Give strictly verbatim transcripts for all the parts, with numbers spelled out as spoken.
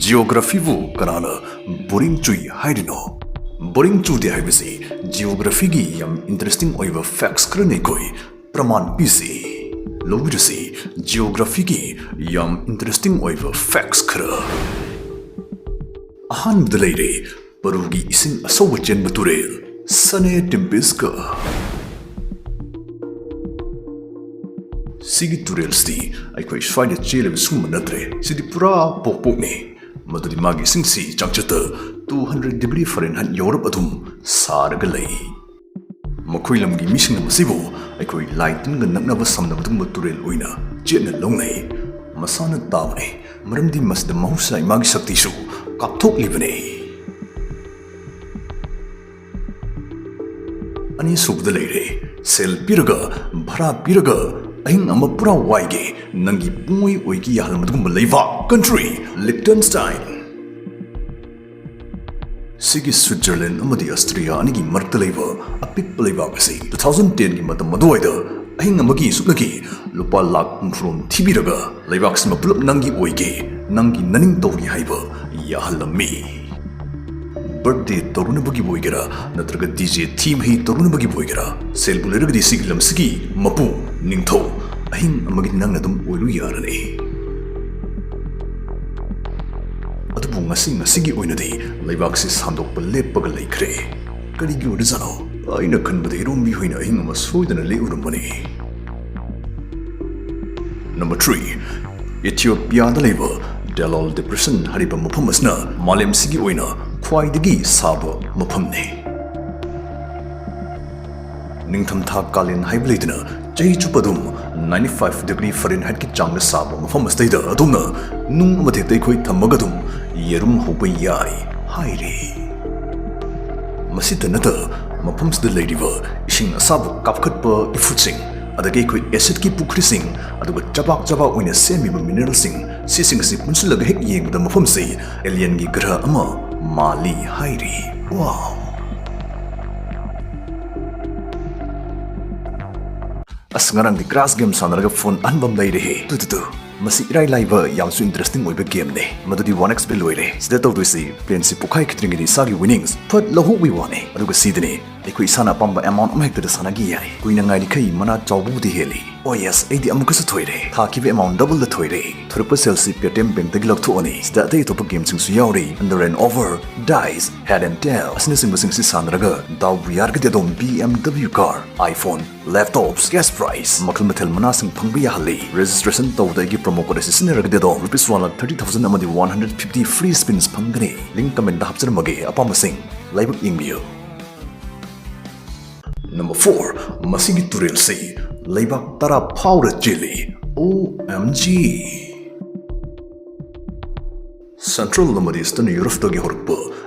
ꯖꯤꯑꯣꯒ꯭ꯔꯥꯐꯤꯕꯨ ꯀꯅꯥꯅ ꯕꯣꯔꯤꯡ ꯆꯨꯏ ꯍꯥꯏꯔꯤꯅꯣ? ꯕꯣꯔꯤꯡ ꯆꯨꯗꯦ ꯍꯥꯏꯕꯁꯤ ꯖꯤꯑꯣꯒ꯭ꯔꯥꯐꯤꯒꯤ ꯌꯥꯝ ꯏꯟꯇꯔꯦꯁꯇꯤꯡ ꯑꯣꯏꯕ ꯐꯦꯛꯁ ꯈꯔꯅ ꯑꯩꯈꯣꯏ ꯄ꯭ꯔꯃꯥꯟ ꯄꯤꯁꯤ꯫ ꯂꯧꯕꯤꯔꯁꯤ ꯖꯤꯑꯣꯒ꯭ꯔꯥꯐꯤꯒꯤ ꯌꯥꯝ ꯏꯟꯇꯔꯦꯁꯇꯤꯡ ꯑꯣꯏꯕ ꯐꯦꯛꯁ ꯈꯔ꯫ ꯑꯍꯥꯟꯕꯗ ꯂꯩꯔꯦ ꯄꯔꯨꯒꯤ ꯏꯁꯤꯡ ꯑꯁꯧꯕ ꯆꯦꯟꯕ ꯇꯨꯔꯦꯜ ꯁꯅꯦ ꯇꯤꯝꯄꯤꯁꯀ꯫ ꯁꯤꯒꯤ ꯇꯨꯔꯦꯜꯁꯤꯗꯤ ꯑꯩꯈꯣꯏ ꯁ꯭ꯋꯥꯏꯗ ꯆꯦꯜꯂꯤꯕ ꯁꯨꯝꯕ ꯅꯠꯇ꯭ꯔꯦ꯫ ꯁꯤꯗꯤ ꯄꯨꯔꯥ ꯄꯣꯛꯄꯣꯛꯅꯤ꯫ ꯃꯗꯨꯗꯤ ꯃꯥꯒꯤ ꯏꯁꯤꯡꯁꯤ ꯆꯥꯡꯆꯠꯇ two hundred degree Fahrenheit ꯌꯧꯔꯞ ꯑꯗꯨꯝ ꯁꯥꯔꯒ ꯂꯩ꯫ ꯃꯈꯣꯏ ꯂꯝꯒꯤ ꯃꯤꯁꯤꯡꯅ ꯃꯁꯤꯕꯨ ꯑꯩꯈꯣꯏ ꯂꯥꯏ ꯇꯤꯟꯒ ꯅꯛꯅꯕ ꯁꯝꯅꯕꯒꯨꯝꯕ ꯇꯨꯔꯦꯜ ꯑꯣꯏꯅ ꯆꯦꯠꯅ ꯂꯧꯅꯩ꯫ ꯃꯁꯥꯅ ꯇꯥꯕꯅꯤ, ꯃꯔꯝꯗꯤ ꯃꯁꯤꯗ ꯃꯍꯧꯁꯥ ꯏꯃꯥꯒꯤ ꯁꯛꯇꯤꯁꯨ ꯀꯥꯞꯊꯣꯛꯂꯤꯕꯅꯤ꯫ ꯑꯅꯤꯁꯨꯕꯗ ꯂꯩꯔꯦ, ꯁꯦꯜ ꯄꯤꯔꯒ, ꯚꯔꯥ ꯄꯤꯔꯒ ꯑꯍꯤꯡ ꯑꯃ ꯄꯨꯔꯥ ꯋꯥꯏꯒꯦ, ꯅꯪꯒꯤ ꯄꯨꯡꯑꯣꯏ ꯑꯣꯏꯒꯦ ꯌꯥꯍꯜꯂꯝꯕ ꯑꯗꯨꯒꯨꯝꯕ ꯂꯩꯕꯥꯛ, country, Liechtenstein꯫ ꯁꯤꯒꯤ ꯁ꯭ꯋꯤꯠꯖꯔꯂꯦꯟ ꯑꯃꯗꯤ ꯑꯁꯇ꯭ꯔꯤꯌꯥ ꯑꯅꯤꯒꯤ ꯃꯔꯛꯇ ꯂꯩꯕ ꯑꯄꯤꯛꯄ ꯂꯩꯕꯥꯛ ꯑꯁꯤ two thousand ten ꯒꯤ ꯃꯇꯝ ꯑꯗꯨꯋꯥꯏꯗ ꯑꯍꯤꯡ ꯑꯃꯒꯤ ꯁꯨꯞꯅꯒꯤ ꯂꯨꯄꯥ ꯂꯥꯈ ꯍꯨꯝꯐꯨꯔꯣꯝ ꯊꯤꯕꯤꯔꯒ ꯂꯩꯕꯥꯛꯁꯤꯃ ꯄꯨꯂꯞ ꯅꯪꯒꯤ ꯑꯣꯏꯒꯦ, ꯅꯪꯒꯤ ꯅꯅꯤꯡ ꯇꯧꯒꯦ ꯍꯥꯏꯕ ꯌꯥꯍꯜꯂꯝꯃꯤ꯫ ꯕꯔꯊꯗꯦ ꯇꯧꯔꯨꯅꯕꯒꯤꯕꯨ ꯑꯣꯏꯒꯦꯔꯥ, ꯅꯠꯇ꯭ꯔꯒ ꯗꯤꯖꯦ ꯊꯤ ꯃꯍꯤ ꯇꯧꯔꯨꯅꯕꯒꯤꯕꯨ ꯑꯣꯏꯒꯦꯔꯥ, ꯁꯦꯜꯕꯨ ꯂꯩꯔꯒꯗꯤ ꯁꯤꯒꯤ ꯂꯝꯁꯤꯒꯤ ꯃꯄꯨ, ꯅꯤꯡꯊꯧ, ꯑꯍꯤꯡ ꯑꯃꯒꯤ ꯅꯪꯅ ꯑꯗꯨꯝ ꯑꯣꯏꯔꯨ ꯌꯥꯔꯅꯤ꯫ ꯑꯗꯨꯕꯨ ꯉꯁꯤ ꯉꯁꯤꯒꯤ ꯑꯣꯏꯅꯗꯤ ꯂꯩꯕꯥꯛꯁꯤ ꯁꯥꯟꯗꯣꯛꯄ ꯂꯦꯞꯄꯒ ꯂꯩꯈ꯭ꯔꯦ꯫ ꯀꯔꯤꯒꯤ ꯑꯣꯏꯔꯖꯥꯠꯅꯣ? ꯑꯩꯅ ꯈꯟꯕꯗ ꯏꯔꯣꯝꯕꯤ ꯍꯣꯏꯅ ꯑꯍꯤꯡ ꯑꯃ ꯁꯣꯏꯗꯅ ꯂꯦꯛꯎꯔꯝꯕꯅꯤ꯫ Number three, ꯏꯊꯤꯑꯣꯄꯤꯌꯥꯗ ꯂꯩꯕ ꯗꯦꯂꯣꯜ ꯗꯤꯄ꯭ꯔꯦꯁꯟ ꯍꯥꯏꯔꯤꯕ ꯃꯐꯝ ꯑꯁꯤꯅ ꯃꯥꯂꯦꯝꯁꯤꯒꯤ ꯑꯣꯏꯅ ꯈ꯭ꯋꯥꯏꯗꯒꯤ ꯁꯥꯕ ꯃꯐꯝꯅꯤ꯫ ꯅꯤꯡꯊꯝꯊꯥ ꯀꯥꯂꯦꯟ ꯍꯥꯏꯕ ꯂꯩꯗꯅ ꯆꯍꯤ ꯆꯨꯞꯄ ꯑꯗꯨꯝ ninety five degree Fahrenheit ꯀꯤ ꯆꯥꯡꯗ ꯁꯥꯕ ꯃꯐꯝ ꯑꯁꯤꯗꯩꯗ ꯑꯗꯣꯝꯅ ꯅꯨꯡ ꯑꯃ ꯊꯦꯛꯇ ꯑꯩꯈꯣꯏ ꯊꯝꯃꯒ ꯑꯗꯨꯝ ꯌꯦꯔꯨꯝ ꯍꯧꯕ ꯌꯥꯏ ꯍꯥꯏꯔꯤ꯫ ꯃꯁꯤꯇ ꯅꯠꯇ ꯃꯐꯝꯁꯤꯗ ꯂꯩꯔꯤꯕ ꯏꯁꯤꯡ ꯑꯁꯥꯕ ꯀꯥꯞꯈꯠꯄ ꯏꯐꯨꯠꯁꯤꯡ, ꯑꯗꯒꯤ ꯑꯩꯈꯣꯏ ꯑꯦꯁꯤꯗꯀꯤ ꯄꯨꯈ꯭ꯔꯤꯁꯤꯡ, ꯑꯗꯨꯒ ꯆꯕꯥꯛ ꯆꯕꯥꯛ ꯑꯣꯏꯅ ꯁꯦꯝꯃꯤꯕ ꯃꯤꯅꯔꯦꯜꯁꯤꯡ, ꯁꯤꯁꯤꯡ ꯑꯁꯤ ꯄꯨꯟꯁꯤꯜꯂꯒ ꯍꯦꯛ ꯌꯦꯡꯕꯗ ꯃꯐꯝꯁꯤ ꯑꯦꯂꯤꯌꯟꯒꯤ ꯒ꯭ꯔꯍ ꯑꯃ ꯃꯥꯜꯂꯤ ꯍꯥꯏꯔꯤ꯫ ꯋꯥꯎ! ꯑꯁ, ꯉꯔꯥꯡꯗꯤ ꯀ꯭ꯔꯥꯁ ꯒꯦꯝ ꯁꯥꯟꯅꯔꯒ ꯐꯣꯟ ꯑꯍꯟꯕ ꯑꯃ ꯂꯩꯔꯦꯍꯦ꯫ Two, two, two. ꯃꯁꯤ ꯏꯔꯥꯏ ꯂꯥꯏꯕ, ꯌꯥꯝꯁꯨ interesting ꯑꯣꯏꯕ gameꯅꯦ꯫ ꯃꯗꯨꯗꯤ one X play ꯂꯣꯏꯔꯦ꯫ ꯁꯤꯗ ꯇꯧꯗꯣꯏꯁꯤ, plane ꯁꯤ ꯄꯣꯛꯈꯥꯏꯈꯤꯗ꯭ꯔꯤꯉꯩꯗ ꯏꯁꯥꯒꯤ winnings ꯐꯠ ꯂꯧꯍꯧꯕꯒꯤ ꯋꯥꯅꯦ꯫ ꯑꯗꯨꯒ ꯁꯤꯗꯅꯦ ꯑꯩꯈꯣꯏ ꯏꯁꯥꯅ ꯑꯄꯥꯝꯕ amount ꯑꯃ ꯍꯦꯛꯇꯗ ꯁꯥꯟꯅꯈꯤ ꯌꯥꯏ꯫ ꯀꯨꯏꯅ ꯉꯥꯏꯔꯤꯈꯩ ꯃꯅꯥ ꯆꯥꯎꯕꯕꯨꯗꯤ ꯍꯦꯜꯂꯤ꯫ Oh yes, ꯑꯩꯗꯤ ꯑꯃꯨꯛꯀꯁꯨ ꯊꯣꯏꯔꯦ꯫ ꯊꯥꯈꯤꯕ amount double ꯗ ꯊꯣꯏꯔꯦ꯫ ꯊꯣꯔꯛꯄ ꯁꯦꯜꯁꯤ Paytm Bank ꯇꯒꯤ ꯂꯧꯊꯣꯛꯑꯅꯤ꯫ ꯁꯤꯗ ꯑꯇꯩ ꯑꯇꯣꯞꯄ gameꯁꯤꯡꯁꯨ ꯌꯥꯎꯔꯤ꯫ Under and over, dice, head and tail ꯑꯁꯤꯅꯆꯤꯡꯕꯁꯤꯡꯁꯤ ꯁꯥꯟꯅꯔꯒ ꯗꯥꯎꯕꯨ ꯌꯥꯔꯒꯗꯤ ꯑꯗꯣꯝ B M W car, iPhone, laptops, cash prize ꯃꯈꯜ ꯃꯊꯦꯜ ꯃꯅꯥꯁꯤꯡ ꯐꯪꯕ ꯌꯥꯍꯜꯂꯤ꯫ Registration ꯇꯧꯕꯗ ꯑꯩꯒꯤ promo code ꯑꯁꯤ ꯁꯤꯖꯤꯟꯅꯔꯒꯗꯤ ꯑꯗꯣꯝ rupees one lakh thirty thousand ꯑꯃꯗꯤ one hundred fifty free spins ꯐꯪꯒꯅꯤ꯫ Link comment ꯇ ꯍꯥꯞꯆꯔꯝꯃꯒꯦ, ꯑꯄꯥꯝꯕꯁꯤꯡ ꯂꯥꯏꯕꯛ ꯌꯦꯡꯕꯤꯌꯨ꯫ Number four, ꯃꯁꯤꯒꯤ ꯇꯨꯔꯦꯜꯁꯤ ꯂꯩꯕꯥꯛ ꯇꯔꯥ ꯐꯥꯎꯔ ꯆꯦꯜꯂꯤ꯫ O M G! Central ꯑꯃꯗꯤ Eastern Europe ꯇꯒꯤ ꯍꯧꯔꯛꯄ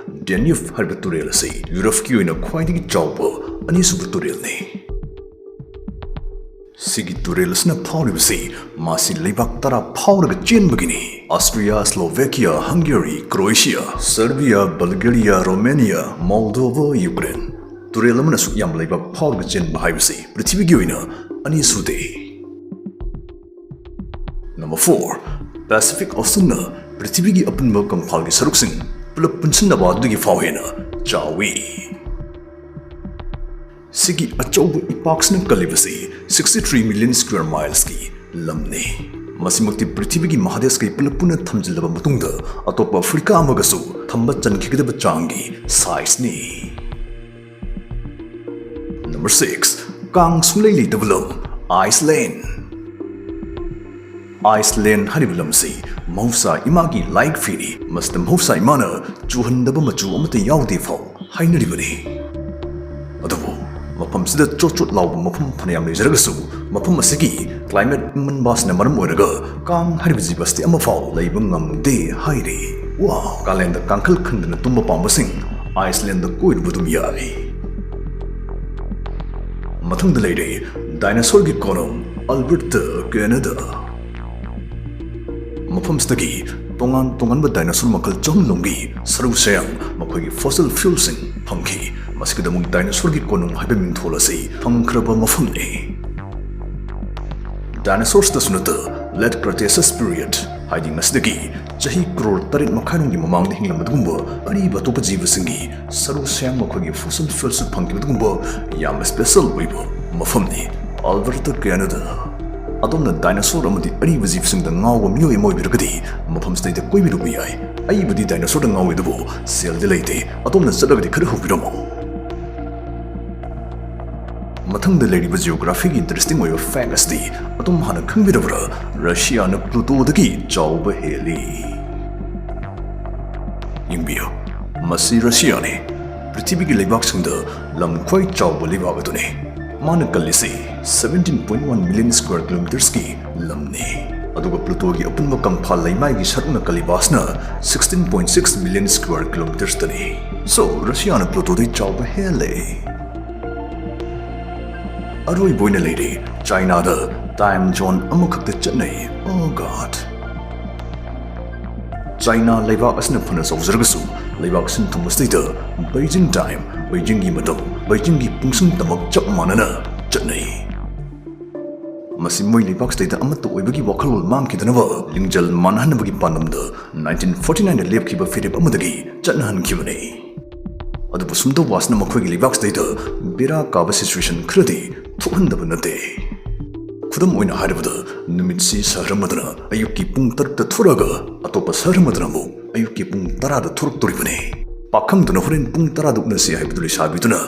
Danube ꯍꯥꯏꯔꯤꯕ ꯇꯨꯔꯦꯜ ꯑꯁꯤ Europe ꯀꯤ ꯑꯣꯏꯅ ꯈ꯭ꯋꯥꯏꯗꯒꯤ ꯆꯥꯎꯕ ꯑꯅꯤꯁꯨꯕ ꯇꯨꯔꯦꯜꯅꯤ꯫ ꯁꯤꯒꯤ ꯇꯨꯔꯦꯜ ꯑꯁꯤꯅ ꯐꯥꯎꯔꯤꯕꯁꯤ ꯃꯥꯁꯤ ꯂꯩꯕꯥꯛ ꯇꯔꯥ ꯐꯥꯎꯔꯒ ꯆꯦꯟꯕꯒꯤꯅꯤ꯫ Austria, Slovakia, Hungary, Croatia, Serbia, Bulgaria, Romania, Moldova, Ukraine꯫ ꯇꯨꯔꯦꯜ ꯑꯃꯅ ꯑꯁꯨꯛ ꯌꯥꯝ ꯂꯩꯕꯥꯛ ꯐꯥꯎꯔꯒ ꯆꯦꯟꯕ ꯍꯥꯏꯕꯁꯤ ꯄ꯭ꯔꯤꯊꯤꯕꯤꯒꯤ ꯑꯣꯏꯅ ꯑꯅꯤꯁꯨꯗꯦ꯫ Number four, Pacific Ocean ꯅ ꯄ꯭ꯔꯤꯊꯤꯕꯤꯒꯤ ꯑꯄꯨꯟꯕ ꯀꯪꯐꯥꯜꯒꯤ ꯁꯔꯨꯛꯁꯤꯡ ꯄꯨꯂꯞ ꯄꯨꯟꯁꯤꯟꯅꯕ ꯑꯗꯨꯒꯤ ꯐꯥꯎ ꯍꯦꯟꯅ ꯆꯥꯎꯏ꯫ ꯁꯤꯒꯤ ꯑꯆꯧꯕ ꯏꯄꯥꯛꯁꯤꯅ ꯀꯜꯂꯤꯕꯁꯤ sixty three million square miles ꯀꯤ ꯂꯝꯅꯤ꯫ ꯃꯁꯤꯃꯛꯇꯤ ꯄ꯭ꯔꯤꯊꯤꯕꯤꯒꯤ ꯃꯍꯥꯗꯦꯁꯈꯩ ꯄꯨꯂꯞ ꯄꯨꯟꯅ ꯊꯝꯖꯤꯜꯂꯕ ꯃꯇꯨꯡꯗ ꯑꯇꯣꯞꯄ ꯑꯐ꯭ꯔꯤꯀꯥ ꯑꯃꯒꯁꯨ ꯊꯝꯕ ꯆꯟꯈꯤꯒꯗꯕ ꯆꯥꯡꯒꯤ size ꯅꯤ꯫ Number six, ꯀꯥꯡ ꯁꯨꯡꯂꯩ ꯂꯩꯇꯕ ꯂꯝ, Iceland꯫ Iceland ꯍꯥꯏꯔꯤꯕ ꯂꯝ ꯑꯁꯤ ꯃꯍꯧꯁꯥ ꯏꯃꯥꯒꯤ ꯂꯥꯏꯛ ꯐꯤꯅꯤ꯫ ꯃꯁꯤꯗ ꯃꯍꯧꯁꯥ ꯏꯃꯥꯅ ꯆꯨꯍꯟꯗꯕ ꯃꯆꯨ ꯑꯃꯠꯇ ꯌꯥꯎꯗꯦ ꯐꯥꯎ ꯍꯥꯏꯅꯔꯤꯕꯅꯤ꯫ ꯑꯗꯨꯕꯨ ꯃꯐꯝꯁꯤꯗ ꯆꯣꯠ ꯆꯣꯠ ꯂꯥꯎꯕ ꯃꯐꯝ ꯐꯅꯌꯥꯝ ꯂꯩꯖꯔꯒꯁꯨ, ꯃꯐꯝ ꯑꯁꯤꯒꯤ climate ꯏꯪꯃꯟꯕ ꯑꯁꯤꯅ ꯃꯔꯝ ꯑꯣꯏꯔꯒ ꯀꯥꯡ ꯍꯥꯏꯔꯤꯕ ꯖꯤꯕ ꯑꯁꯤꯗꯤ ꯑꯃꯐꯥꯎ ꯂꯩꯕ ꯉꯝꯗꯦ ꯍꯥꯏꯔꯤ꯫ Wow! ꯀꯥꯂꯦꯟꯗ ꯀꯥꯡꯈꯜ ꯈꯟꯗꯅ ꯇꯨꯝꯕ ꯄꯥꯝꯕꯁꯤꯡ Iceland ꯀꯣꯏꯔꯨꯕ ꯑꯗꯨꯝ ꯌꯥꯔꯤ꯫ ꯃꯊꯪꯗ ꯂꯩꯔꯦ dinosaur ꯒꯤ ꯀꯣꯅꯨꯡ Alberta, Canada꯫ ꯃꯐꯝꯁꯤꯗꯒꯤ ꯇꯣꯉꯥꯟ ꯇꯣꯉꯥꯟꯕ dinosaur ꯃꯈꯜ ꯆꯍꯨꯝ ꯂꯣꯝꯒꯤ ꯁꯔꯨ ꯁꯌꯥꯡ, ꯃꯈꯣꯏꯒꯤ fossil fuel ꯁꯤꯡ ꯐꯪꯈꯤ꯫ ꯃꯁꯤꯒꯤꯗꯃꯛ dinosaur ꯒꯤ ꯀꯣꯅꯨꯡ ꯍꯥꯏꯕ ꯃꯤꯡꯊꯣꯜ ꯑꯁꯤ ꯐꯪꯈ꯭ꯔꯕ ꯃꯐꯝꯅꯤ꯫ Dinosaurs ꯇꯁꯨ ꯅꯠꯇ Late Cretaceous Period, ꯍꯥꯏꯗꯤ ꯉꯁꯤꯗꯒꯤ ꯆꯍꯤ ꯀ꯭ꯔꯣꯔ ꯇꯔꯦꯠ ꯃꯈꯥꯏꯔꯣꯝꯒꯤ ꯃꯃꯥꯡꯗ ꯍꯤꯡꯂꯝꯕ ꯑꯗꯨꯒꯨꯝꯕ ꯑꯔꯤꯕ ꯑꯇꯣꯞꯄ ꯖꯤꯕꯁꯤꯡꯒꯤ ꯁꯔꯨ ꯁꯌꯥꯡ, ꯃꯈꯣꯏꯒꯤ fossil fuels ꯐꯪꯈꯤꯕ ꯑꯗꯨꯒꯨꯝꯕ ꯌꯥꯝꯅ special ꯑꯣꯏꯕ ꯃꯐꯝꯅꯤ, Alberta, Canada꯫ ꯑꯗꯣꯝꯅ dinosaur ꯑꯃꯗꯤ ꯑꯔꯤꯕ ꯖꯤꯕꯁꯤꯡꯗ ꯉꯥꯎꯕ ꯃꯤꯑꯣꯏ ꯑꯃ ꯑꯣꯏꯕꯤꯔꯒꯗꯤ ꯃꯐꯝꯁꯤꯗꯩꯗ ꯀꯣꯏꯕꯤꯔꯨꯕ ꯌꯥꯏ꯫ ꯑꯩꯕꯨꯗꯤ dinosaurꯗ ꯉꯥꯎꯏ, ꯑꯗꯨꯕꯨ ꯁꯦꯜꯗꯤ ꯂꯩꯇꯦ꯫ ꯑꯗꯣꯝꯅ ꯆꯠꯂꯒꯗꯤ ꯈꯔ ꯍꯧꯕꯤꯔꯝꯃꯣ꯫ ꯃꯊꯪꯗ ꯂꯩꯔꯤꯕ geographyꯒꯤ interesting ꯑꯣꯏꯕ fact ꯑꯁꯤꯗꯤ ꯑꯗꯣꯝ ꯍꯥꯟꯅ ꯈꯪꯕꯤꯔꯕ꯭ꯔꯥ? ꯔꯁꯤꯌꯥꯅ Plutoꯗꯒꯤ ꯆꯥꯎꯕ ꯍꯦꯜꯂꯤ꯫ ꯌꯦꯡꯕꯤꯌꯨ, ꯃꯁꯤ ꯔꯁꯤꯌꯥꯅꯤ, ꯄ꯭ꯔꯤꯊꯤꯕꯤꯒꯤ ꯂꯩꯕꯥꯛꯁꯤꯡꯗ ꯂꯝ ꯈ꯭ꯋꯥꯏ ꯆꯥꯎꯕ ꯂꯩꯕꯥꯛ ꯑꯗꯨꯅꯤ꯫ ꯃꯥꯅ ꯀꯜꯂꯤꯁꯤ seventeen point one million square kilometersꯀꯤ ꯂꯝꯅꯤ꯫ ꯑꯗꯨꯒ Plutoꯒꯤ ꯑꯄꯨꯟꯕ ꯀꯪꯐꯥꯜ ꯂꯩꯃꯥꯏꯒꯤ ꯁꯔꯨꯛꯅ ꯀꯜꯂꯤꯕ ꯑꯁꯤꯅ sixteen point six million square kilometersꯇꯅꯤ꯫ So, ꯔꯁꯤꯌꯥꯅ Plutoꯗꯩ ꯆꯥꯎꯕ ꯍꯦꯜꯂꯦ꯫ ꯑꯔꯣꯏꯕ ꯑꯣꯏꯅ ꯂꯩꯔꯦ, ꯆꯥꯏꯅꯥꯗ time zone ꯑꯃꯈꯛꯇ ꯆꯠꯅꯩ꯫ Oh God! ꯆꯥꯏꯅꯥ ꯂꯩꯕꯥꯛ ꯑꯁꯤꯅ ꯐꯅ ꯆꯥꯎꯖꯔꯒꯁꯨ, ꯂꯩꯕꯥꯛ ꯁꯤꯟ ꯊꯨꯡꯕ ꯑꯁꯤꯗꯩꯗ Beijing time, ꯕꯩꯖꯤꯡꯒꯤ ꯃꯇꯝ, ꯕꯩꯖꯤꯡꯒꯤ ꯄꯨꯡꯁꯤꯡꯇꯃꯛ ꯆꯞ ꯃꯥꯟꯅꯅ ꯆꯠꯅꯩ꯫ ꯃꯁꯤ ꯃꯣꯏ ꯂꯩꯕꯥꯛꯁꯤꯗꯩꯗ ꯑꯃꯠꯇ ꯑꯣꯏꯕꯒꯤ ꯋꯥꯈꯜꯂꯣꯟ ꯃꯥꯡꯈꯤꯗꯅꯕ ꯂꯤꯡꯖꯦꯜ ꯃꯥꯟꯅꯍꯟꯅꯕꯒꯤ ꯄꯥꯟꯗꯝꯗ nineteen forty nineꯗ ꯂꯦꯞꯈꯤꯕ ꯐꯤꯔꯦꯞ ꯑꯃꯗꯒꯤ ꯆꯠꯅꯍꯟꯈꯤꯕꯅꯤ꯫ ꯑꯗꯨꯕꯨ ꯁꯨꯝꯗꯧꯕ ꯑꯁꯤꯅ ꯃꯈꯣꯏꯒꯤ ꯂꯩꯕꯥꯛꯁꯤꯗꯩꯗ ꯕꯦꯔꯥ ꯀꯥꯕ situation ꯈꯔꯗꯤ ꯊꯣꯛꯍꯟꯗꯕ ꯅꯠꯇꯦ꯫ ꯈꯨꯗꯝ ꯑꯣꯏꯅ ꯍꯥꯏꯔꯕꯗ, ꯅꯨꯃꯤꯠꯁꯤ ꯁꯍꯔ ꯑꯃꯗꯅ ꯑꯌꯨꯛꯀꯤ ꯄꯨꯡ ꯇꯔꯨꯛꯇ ꯊꯣꯔꯛꯑꯒ, ꯑꯇꯣꯞꯄ ꯁꯍꯔ ꯑꯃꯗꯅ ꯑꯃꯨꯛ ꯑꯌꯨꯛꯀꯤ ꯄꯨꯡ ꯇꯔꯥꯗ ꯊꯣꯔꯛꯇꯣꯔꯤꯕꯅꯤ꯫ ꯄꯥꯈꯪꯗꯨꯅ ꯍꯣꯔꯦꯟ ꯄꯨꯡ ꯇꯔꯥꯗ ꯎꯅꯁꯤ ꯍꯥꯏꯕꯗꯨ ꯂꯩꯁꯥꯕꯤꯗꯨꯅ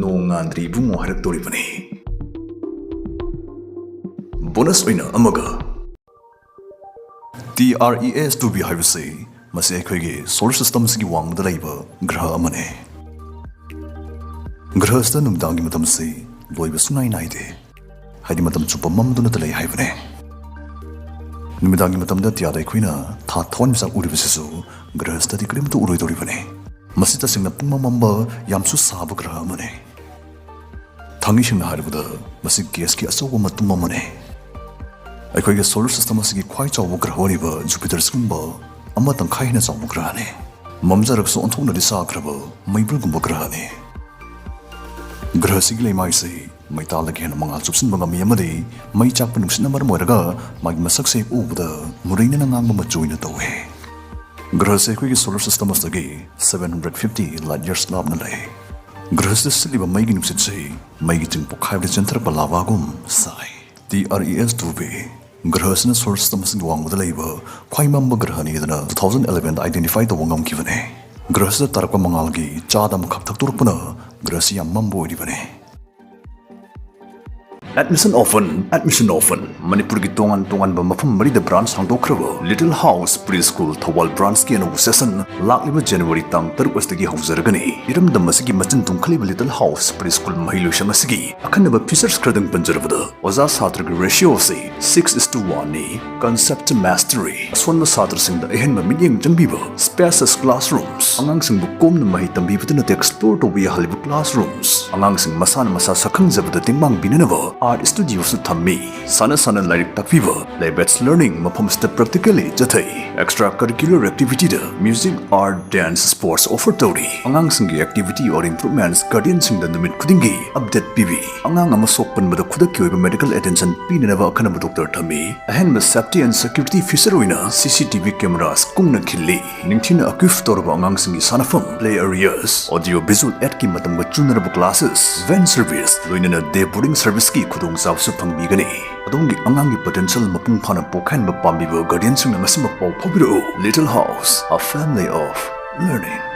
"ꯅꯣꯡ ꯉꯥꯟꯗ꯭ꯔꯤ ꯏꯕꯨꯡꯉꯣ" ꯍꯥꯏꯔꯛꯇꯣꯔꯤꯕꯅꯤ꯫ Bonus ꯑꯣꯏꯅ ꯑꯃꯒ, T R E S two b ꯍꯥꯏꯕꯁꯤ ꯃꯁꯤ ꯑꯩꯈꯣꯏꯒꯤ solar system ꯑꯁꯤꯒꯤ ꯋꯥꯡꯃꯗ ꯂꯩꯕ ꯒ꯭ꯔꯍ ꯑꯃꯅꯤ꯫ ꯒ꯭ꯔꯍ ꯑꯁꯤꯗ ꯅꯨꯃꯤꯗꯥꯡꯒꯤ ꯃꯇꯝꯁꯤ ꯂꯣꯏꯕ ꯁꯨꯡꯅꯥꯏ ꯅꯥꯏꯗꯦ, ꯍꯥꯏꯗꯤ ꯃꯇꯝ ꯆꯨꯞꯄ ꯃꯝꯗꯨꯅꯇ ꯂꯩ ꯍꯥꯏꯕꯅꯤ꯫ ꯅꯨꯃꯤꯗꯥꯡꯒꯤ ꯃꯇꯝꯗ ꯑꯇꯤꯌꯥꯗ ꯑꯩꯈꯣꯏꯅ ꯊꯥ ꯊꯋꯥꯟꯃꯤꯆꯥꯛ ꯎꯔꯤꯕꯁꯤꯁꯨ ꯒ꯭ꯔꯍ ꯑꯁꯤꯗꯗꯤ ꯀꯔꯤꯝꯇ ꯎꯔꯣꯏꯗꯧꯔꯤꯕꯅꯤ꯫ ꯃꯁꯤ ꯇꯁꯦꯡꯅ ꯄꯨꯡꯃꯝ ꯃꯝꯕ, ꯌꯥꯝꯁꯨ ꯁꯥꯕ ꯒ꯭ꯔꯍ ꯑꯃꯅꯤ꯫ ꯊꯥꯡꯒꯩ ꯁꯦꯡꯅ ꯍꯥꯏꯔꯕꯗ, ꯃꯁꯤ gasꯀꯤ ꯑꯆꯧꯕ ꯃꯇꯨꯝ ꯑꯃꯅꯤ꯫ ꯑꯩꯈꯣꯏꯒꯤ solar system ꯑꯁꯤꯒꯤ ꯈ꯭ꯋꯥꯏ ꯆꯥꯎꯕ ꯒ꯭ꯔꯍ ꯑꯣꯏꯔꯤꯕ Jupiter ꯑꯁꯤꯒꯨꯝꯕ ꯑꯃ ꯇꯪꯈꯥꯏ ꯍꯦꯟꯅ ꯆꯥꯎꯕ ꯒ꯭ꯔꯍꯅꯤ꯫ ꯃꯝꯖꯔꯕꯁꯨ ꯑꯣꯟꯊꯣꯛꯅꯗꯤ ꯁꯥꯈ꯭ꯔꯕ ꯃꯩꯕꯨꯜꯒꯨꯝꯕ ꯒ꯭ꯔꯍꯅꯤ꯫ ꯒ꯭ꯔꯍ ꯑꯁꯤꯒꯤ ꯂꯩꯃꯥꯏꯁꯤ ꯃꯩꯇꯥꯜꯗꯒꯤ ꯍꯦꯟꯅ ꯃꯉꯥꯜ ꯆꯨꯞꯁꯤꯟꯕ ꯉꯝꯃꯤ ꯑꯃꯗꯤ ꯃꯩ ꯆꯥꯛꯄ ꯅꯨꯡꯁꯤꯠꯅ ꯃꯔꯝ ꯑꯣꯏꯔꯒ ꯃꯥꯒꯤ ꯃꯁꯛꯁꯦ ꯎꯕꯗ ꯃꯨꯔꯩꯅꯅ ꯉꯥꯡꯕ ꯃꯆꯨ ꯑꯣꯏꯅ ꯇꯧꯏ꯫ ꯒ꯭ꯔꯍꯁꯦ ꯑꯩꯈꯣꯏꯒꯤ solar system ꯑꯁꯤꯗꯒꯤ seven hundred fifty light years ꯂꯥꯞꯅ ꯂꯩ꯫ ꯒ꯭ꯔꯍꯁꯤꯗ ꯁꯤꯠꯂꯤꯕ ꯃꯩꯒꯤ ꯅꯨꯡꯁꯤꯠꯁꯤ ꯃꯩꯒꯤ ꯆꯤꯡ ꯄꯣꯛꯈꯥꯏꯕꯗ ꯆꯦꯟꯊꯔꯛꯄ ꯂꯥꯚꯥꯒꯨꯝ ꯁꯥꯏ꯫ T R E S two B. ꯒ꯭ꯔꯍꯁꯤꯅ solar system ꯑꯁꯤꯒꯤ ꯋꯥꯡꯃꯗ ꯂꯩꯕ ꯈ꯭ꯋꯥꯏ ꯃꯝꯕ ꯒ꯭ꯔꯍꯅꯤ ꯍꯥꯏꯗꯅ two thousand eleven identify ꯇꯧꯕ ꯉꯝꯈꯤꯕꯅꯤ꯫ ꯒ꯭ꯔꯍꯁꯤꯗ ꯇꯥꯔꯛꯄ ꯃꯉꯥꯜꯒꯤ ꯆꯥꯗ ꯑꯃꯈꯛ ꯊꯛꯇꯣꯔꯛꯄꯅ ꯒ꯭ꯔꯍꯁꯤ ꯌꯥꯝ ꯃꯝꯕ ꯑꯣꯏꯔꯤꯕꯅꯤ꯫ Admission open, admission open. ꯃꯅꯤꯄꯨꯔꯒꯤ ꯇꯣꯉꯥꯟ ꯇꯣꯉꯥꯟꯕ ꯃꯐꯝ ꯃꯔꯤꯗ branch ꯍꯥꯡꯗꯣꯛꯈ꯭ꯔꯕ Little House Preschool Thoubal branchꯀꯤ ꯑꯅꯧꯕ session ꯂꯥꯛꯂꯤꯕ January ꯇꯥꯡ ꯇꯔꯨꯛ ꯑꯁꯤꯗꯒꯤ ꯍꯧꯖꯔꯒꯅꯤ꯫ ꯏꯔꯝꯗꯝ ꯑꯁꯤꯒꯤ ꯃꯆꯤꯟ ꯇꯨꯝꯈꯠꯂꯤꯕ Little House Preschool ꯃꯍꯩꯂꯣꯏꯁꯪ ꯑꯁꯤꯒꯤ ꯑꯈꯟꯅꯕ features ꯈꯔꯗꯪ ꯄꯟꯖꯔꯕꯗ, ꯑꯣꯖꯥ ꯁꯥꯇ꯭ꯔꯒꯤ ratio ꯑꯁꯤ six is to one ꯅꯤ꯫ Concept mastery, ꯑꯁꯣꯟꯕ ꯁꯥꯇ꯭ꯔꯁꯤꯡꯗ ꯑꯍꯦꯟꯕ ꯃꯤꯠꯌꯦꯡ ꯆꯪꯕꯤꯕ, spacious classrooms, ꯑꯉꯥꯡꯁꯤꯡꯕꯨ ꯀꯣꯝꯅ ꯃꯍꯩ ꯇꯝꯕꯤꯕꯗ ꯅꯠꯇꯦ explore ꯇꯧꯕ ꯌꯥꯍꯜꯂꯤꯕ classrooms, ꯑꯉꯥꯡꯁꯤꯡ ꯃꯁꯥꯅ ꯃꯁꯥ ꯁꯛꯈꯪꯖꯕꯗ ꯇꯦꯡꯕꯥꯡ ꯄꯤꯅꯅꯕ art studioꯁꯨ ꯊꯝꯃꯤ꯫ ꯁꯥꯟꯅ ꯁꯥꯟꯅ ꯂꯥꯏꯔꯤꯛ ꯇꯥꯛꯄꯤꯕ, lab based learning, ꯃꯐꯝꯁꯤꯗ practically ꯆꯠꯊꯩ꯫ Extra curricular activityꯗ music, art, dance, sports offer ꯇꯧꯔꯤ꯫ ꯑꯉꯥꯡꯁꯤꯡꯒꯤ activity or improvements guardianꯁꯤꯡꯗ ꯅꯨꯃꯤꯠ ꯈꯨꯗꯤꯡꯒꯤ update ꯄꯤꯕꯤ꯫ ꯑꯉꯥꯡ ꯑꯃ ꯁꯣꯛ ꯄꯟꯕꯗ ꯈꯨꯗꯛꯀꯤ ꯑꯣꯏꯕ medical attention ꯄꯤꯅꯅꯕ ꯑꯈꯟꯅꯕ doctor ꯊꯝꯃꯤ꯫ ꯑꯍꯦꯟꯕ safety and security feature ꯑꯣꯏꯅ C C T V cameras ꯀꯨꯡꯅ ꯈꯤꯜꯂꯤ꯫ ꯅꯤꯡꯊꯤꯅ equip ꯇꯧꯔꯕ ꯑꯉꯥꯡꯁꯤꯡꯒꯤ ꯁꯥꯟꯅꯐꯝ, play areas, audio visual aidꯀꯤ ꯃꯇꯝꯒ ꯆꯨꯅꯔꯕ classes, van service, ꯂꯣꯏꯅꯅ day boarding serviceꯀꯤ ꯈꯨꯗꯣꯡꯆꯥꯕꯁꯨ ꯐꯪꯕꯤꯒꯅꯤ꯫ ꯑꯗꯣꯝꯒꯤ ꯑꯉꯥꯡꯒꯤ potential ꯃꯄꯨꯡ ꯐꯥꯅ ꯄꯣꯛꯍꯟꯕ ꯄꯥꯝꯕꯤꯕ guardianꯁꯤꯡꯅ ꯉꯁꯤꯃꯛ ꯄꯥꯎ ꯐꯥꯎꯕꯤꯔꯛꯎ꯫ Little House, a family of learning꯫